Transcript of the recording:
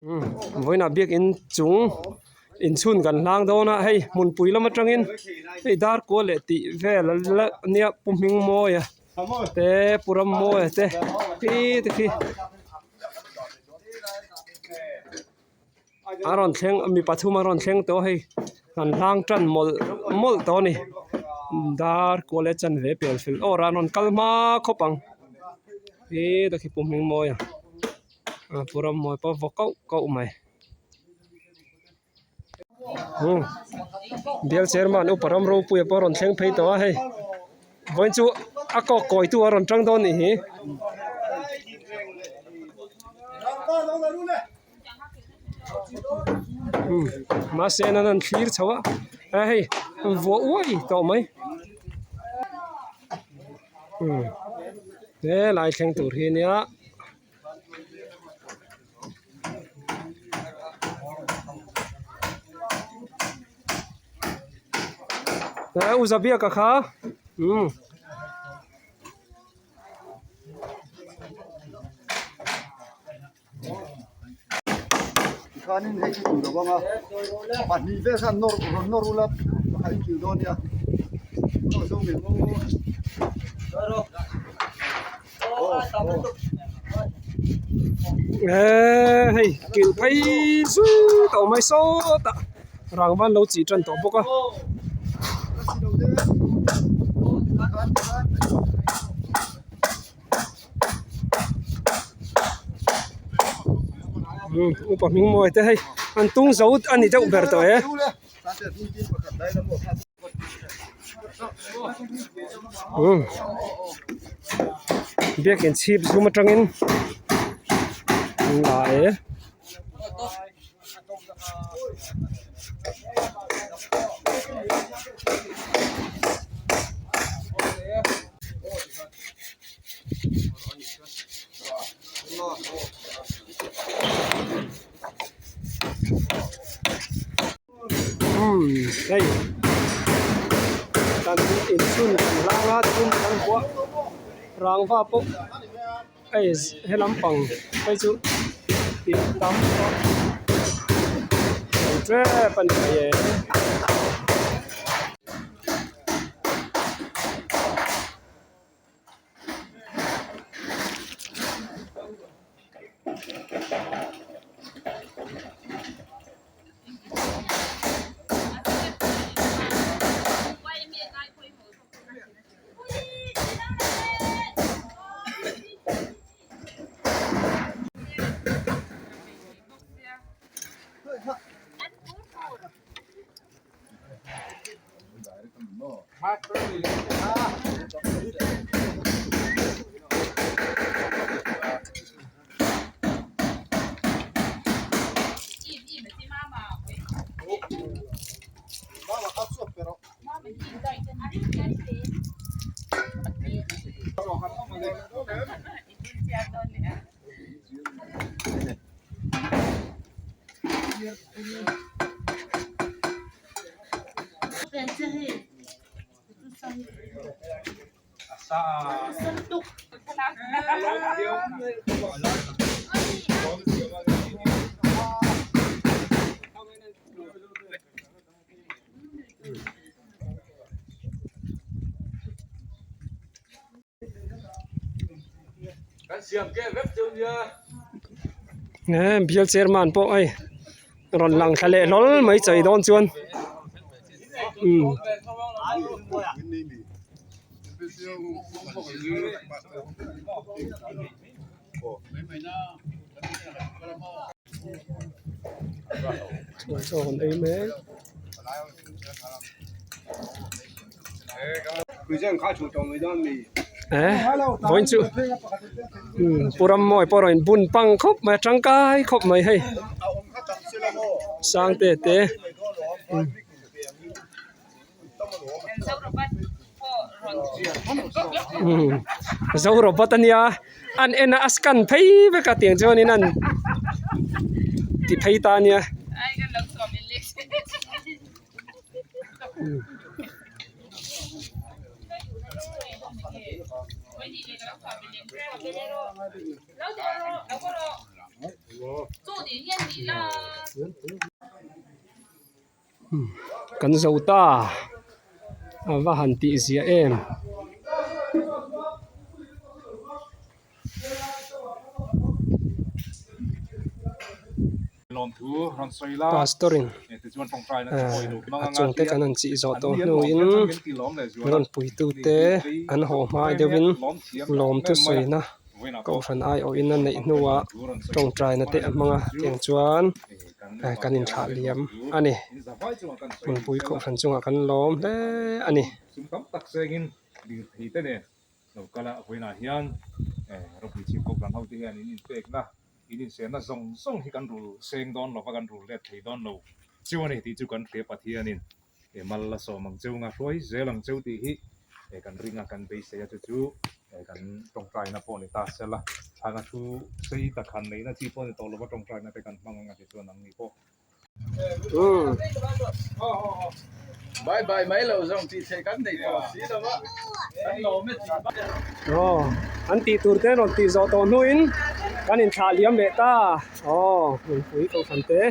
Vawiinah biakin chung inchhun kan hlang dawn a hei hmunpui lam atangin hei dar kual leh tih vel a la nia pu Hmingmawia te pu Rammawia te khi te khi a rawn thleng mi pathum a rawn thleng tawh a hei kan hlang tan mawlh mawlh tawh a ni dar kual leh chanve pian fel awr a an rawn kal hma khawp ang khi te khi pu Hmingmawia. A pu Rammawi pawh a vaw kauh kauh mai umm bial chairman upa ram ropuia pawh a rawn thleng phei tawh a hei vawiin chu a kawk kawitu a rawn tang dawn anih hi. Umm mahse an an thlir chho a hei vuah uai tawh mai umm helai thleng tur hi ania. He u Zabiaka kha umm. Tikhanin hei chu tur lo ang a, pahnih vel khan nawr rawn nawr ula pakhat in kil dawn nia nawr zo ngei maw. Eee hei kilh phei zut a awm mai sawtah rangva an lo chih tan tawh bawk a. Upa hming mawi te hei an tung zo a ni deuh ber tawh e. Biakin chhip zum atangin an la e. Umm hei kan inchhun kan hlang a thum kan vuah rangva pawh hei he lampang phei chu tih tam tawh tep a ni mai e. Bial chairman pawh hei rawn lang thla leh hlawl mai chei dawn chuan umm. Chaw an ei mek. Eh vawiin chu pu Rammawi pawh rawn bun pang khawp mai a tangkai khawp mai hei Sangte te. Zo robot a nia an en a a scan phei vek a tiang chuanin an ti phei ta a nia. Kan zo ta a va han tih ziah em. Pastor in a chungte kan han chih zawh tawh hnuin rawn puitute an haw hmai deuhin lawmthu sawina kohhran aiawhin a neih hnuah tawngtaina te a hmang a tiang chuan kan inthlah liam a ni hmunpui kohhran chungah kan lawm hle a ni. Lo kal a, vawiinah hian ropui chhip kawp lam hote hian in inpekna, in inserna zawng zawng hi kan rul seng dawn lo va, kan rul let thei dawn lo cheu a ni tih chu kan hria Pathianin mal la sawm ang cheu nga hruai zel ang cheu tih hi kan ring a, kan beisei a, chu chu kan tawngtaina pawh ni ta sela, thlana thu sei tak han neihna chi pawh ni tawh lova tawngtaina te kan hmang ang a ti chuan ang ni pawh. Bye bye mai lo zawng tih theih kan nei tawh si lo a, kan lawm e tih bak. Aw, an tih tur te rawn tih zawh tawh hnuin kan inthlah liam leh ta. Aw, hmunpui kohhran te.